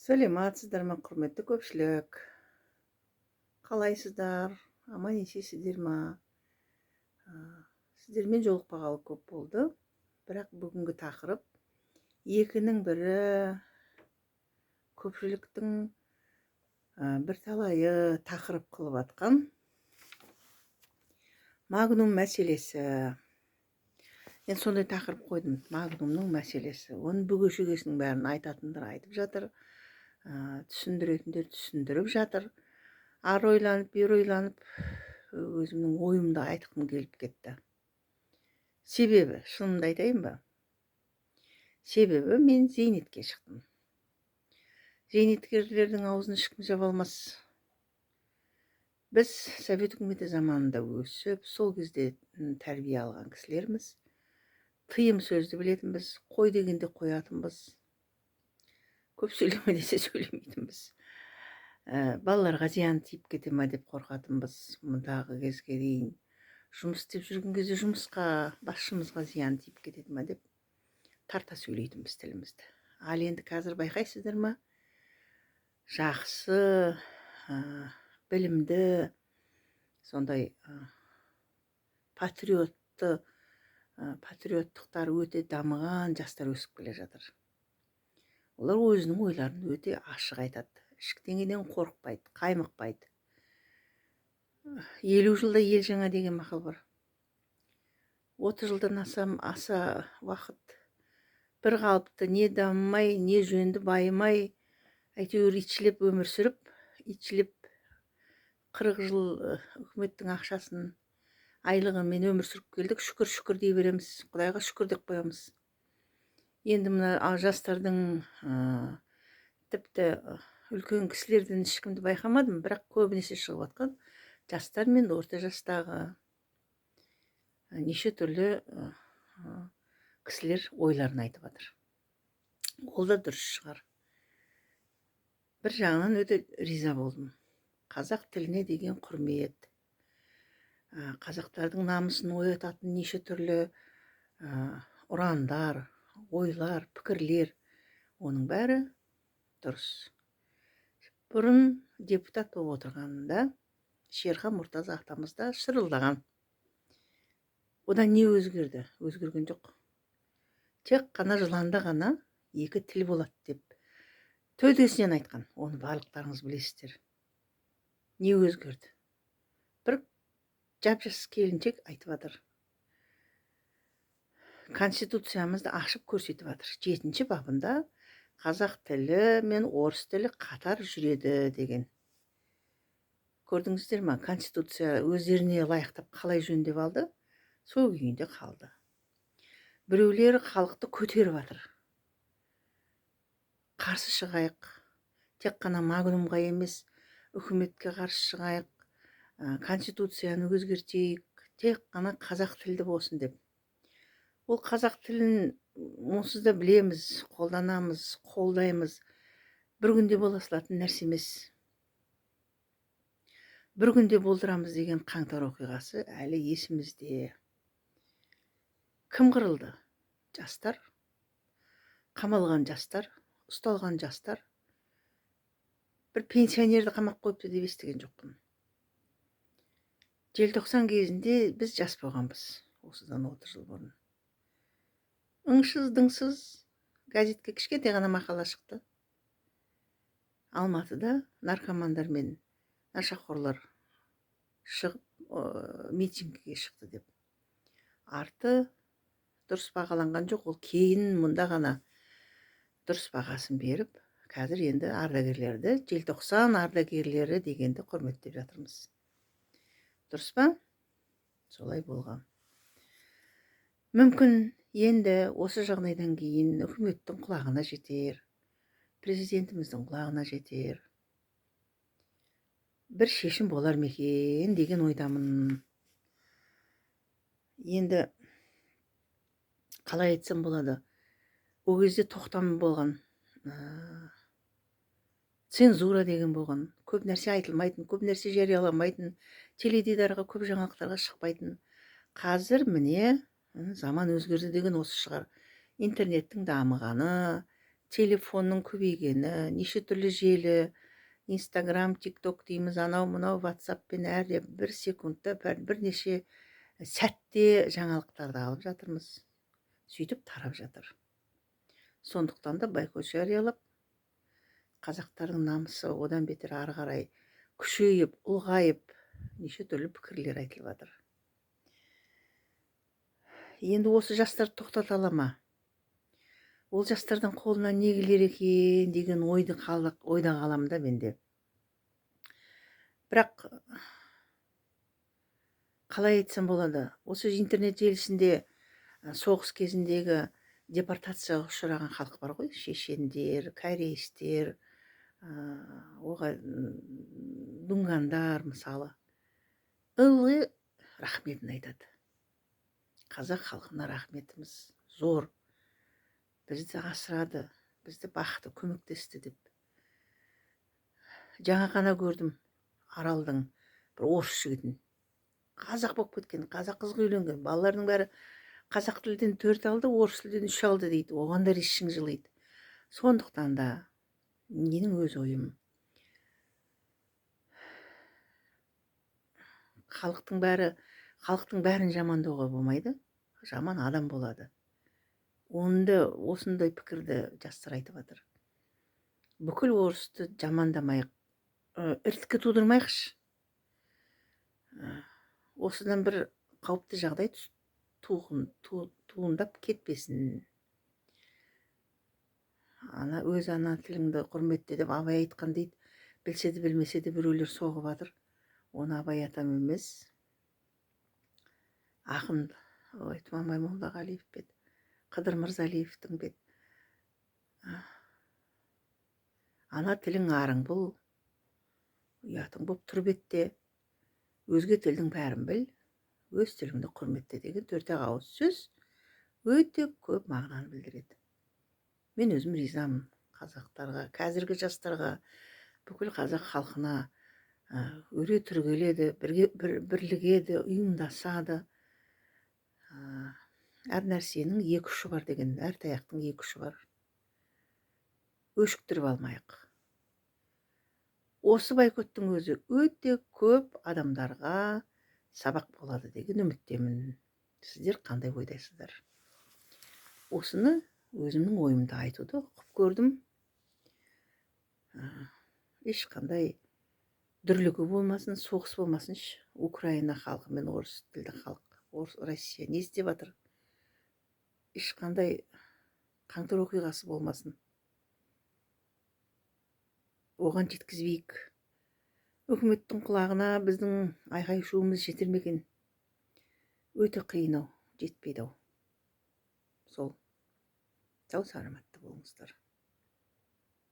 Сәлеметсіздер ме, құрметті көпшілік! Қалайсыздар? Аман есенсіздер ма? Сіздермен жолықпағалы көп болды, бірақ бүгінгі тақырып екінің бірі, көпшіліктің бірталайы тақырып қылып атқан Магнум мәселесі. Мен сондай тақырып қойдым: Магнумның мәселесі. Оның бүге шігесінің бәрін айтатындар айтып жатыр, түсіндіретіндер түсіндіріп жатыр. Ары ойланып, бері ойланып, өзімнің ойымды айтқым келіп кетті. Себебі, шынымды айтайын ба, себебі мен зейнетке шықтым. Зейнеткерлердің аузын ешкім жаба алмас. Біз совет үкіметі заманында өсіп, сол кезде тәрбие алған кісілерміз. Тыйым сөзді білетінбіз, қой дегенде қоятынбыз, көп сөйлеме десе сөйлемейтінбіз. Балаларға зиян тиіп кете ма деп қорқатынбыз. Мұндағы кезге дейін жұмыс істеп жүрген кезде жұмысқа, басшымызға зиян тиіп кетеді ма деп тарта сөйлейтінбіз тілімізді. Ал енді қазір байқайсыздар ма, жақсы, білімді, сондай патриотты, патриоттықтары өте дамыған жастар өсіп келе жатыр. Олар өзінің ойларын өте ашық айтады, ештеңеден қорықпайды, қаймықпайды. 50 жылда ел жаңа деген мақал бар. 30 жылдан аса уақыт бір қалыпты, не дамымай, не жөнді байымай, әйтеуір итшілеп өмір сүріп, итшілеп 40 жыл үкіметтің ақшасын, айлығымен өмір сүріп келдік. Шүкір, шүкір дей береміз, құдайға шүкір деп қоямыз. Енді мына жастардың, тіпті үлкен кісілерден ешкімді байқамадым, бірақ көбінесе шығып жатқан жастар мен орта жастағы неше түрлі кісілер ойларын айтып жатыр. Ол да дұрыс шығар. Бір жағынан өте риза болдым. Қазақ тіліне деген құрмет, қазақтардың намысын оятатын неше түрлі ұрандар, ойлар, пікірлер, оның бәрі дұрыс. Бұрын депутат болып отырғанында Шерхан Мұртаза атамыз да шырылдаған. Одан не өзгерді? Өзгерген жоқ. Тек қана жыланда ғана екі тіл болады деп төтесінен айтқан. Оны барлықтарыңыз білесіздер. Не өзгерді? Бір жап жас келіншек айтып жатыр, конституциямызды ашып көрсетіп жатыр. Жетінші бабында қазақ тілі мен орыс тілі қатар жүреді деген. Көрдіңіздер ма, конституция өздеріне лайықтап қалай жөндеп алды, сол күйінде қалды. Біреулер халықты көтеріп жатыр: қарсы шығайық, тек қана Магнумға емес, үкіметке қарсы шығайық, конституцияны өзгертейік, тек қана қазақ тілді болсын деп. Ол қазақ тілін онсыз да білеміз, қолданамыз, қолдаймыз. Бір күнде бола салатын нәрсе емес. Бір күнде болдырамыз деген қаңтар оқиғасы әлі есімізде. Кім қырылды? Жастар, қамалған жастар, ұсталған жастар. Бір пенсионерді қамап қойыпты деп естіген жоқпын. Желтоқсан кезінде біз жас болғанбыз, осыдан 30 жыл бұрын. Ыңсыз дыңсыз газетке кішкентай ғана мақала шықты: Алматыда наркомандар мен нашақорлар шығып, митингіге шықты деп. Арты дұрыс бағаланған жоқ. Ол кейін мұнда ғана дұрыс бағасын беріп, қазір енді ардагерлерді, желтоқсан ардагерлері дегенді құрметтеп жатырмыз. Дұрыс па? Солай болған. Мүмкін, енді осы жағдайдан кейін үкіметтің құлағына жетер, президентіміздің құлағына жетер, бір шешім болар ма екен деген ойдамын. Енді қалай айтсам болады, ол кезде тоқтам болған, цензура деген болған. Көп нәрсе айтылмайтын, көп нәрсе жарияланбайтын, теледидарға, көп жаңалықтарға шықпайтын. Қазір міне, заман өзгерді деген осы шығар. Интернеттің дамығаны, Телефонның көбейгені, неше түрлі желі, Инстаграм, Тикток дейміз, анау мынау Ватсаппен әр бір секундта, бірнеше сәтте жаңалықтарды алып жатырмыз. Сөйтіп тарап жатыр. Сондықтан да бойкот жариялап, қазақтардың намысы одан бетер ары қарай күшейіп, ұлғайып, неше түрлі пікірлер айтылып жатыр. Енді осы жастар тоқтата ала ма? Ол жастардың қолынан не келер екен деген ойды ойда қаламын да менде. Бірақ қалай айтсам болады? Осы интернет желісінде соғыс кезіндегі депортацияға ұшыраған халық бар ғой, шешендер, корейстер, оға дунгандар мысалы. Ылғи рахметін айтады. Қазақ халқына рахметіміз зор. Бізді асырады, бізді бақты, көмектесті деп. Жаңа ғана көрдім Аралдың бір орыс жігітін. Қазақ болып кеткен, қазақ қызға үйленген. Балалардың бәрі қазақ тілден 4 алды, орыс тілден 3 алды дейді. Оған да ішің жылиды. Сондықтан да менің өз ойым, халықтың бәрін жамандауға болмайды. Жаман адам болады. Онда осындай пікірді жастар айтып жатыр. Бүкіл орысты жамандамайық, іріткі тудырмайықшы. Осыдан бір қауіпті жағдай туындап кетпесін. Ана өз ана тіліңді құрметте деп Абай айтқан дейді. Білсе де білмесе де біреулер соғып жатыр. Оны Абай атам емес, ақын Тұманбай Молдағалиев бет, Қыдыр Мырзалиевтің бет. Ана тілің арың бұл, ұятың боп тұр бетте, өзге тілдің бәрін біл, өз тіліңді құрметте деген төрт ауыз сөз өте көп мағынаны білдіреді. Мен өзім ризамын қазақтарға, қазіргі жастарға, бүкіл қазақ халқына өре түргеледі, бірлігеді, ұйымдасады. Әр нәрсенің екі ұшы бар деген, әр таяқтың екі ұшы бар. Өшіктіріп алмайық. Осы бойкоттың өзі өте көп адамдарға сабақ болады деген үміттемін. Сіздер қандай ойдайсыздар? Осыны өзімнің ойымды айтуды құп көрдім. Ешқандай дүрлігі болмасын, соғыс болмасыншы. Украина халқы мен орыс тілді халық, орыс, Россия не істеп жатыр? Ешқандай қаңтар оқиғасы болмасын. Оған жеткізбейік. Үкіметтің құлағына біздің айқай-шуымыз жетер ме екен? Өте қиын ау, жетпейді ау. Сол. Сау саламатты болыңыздар.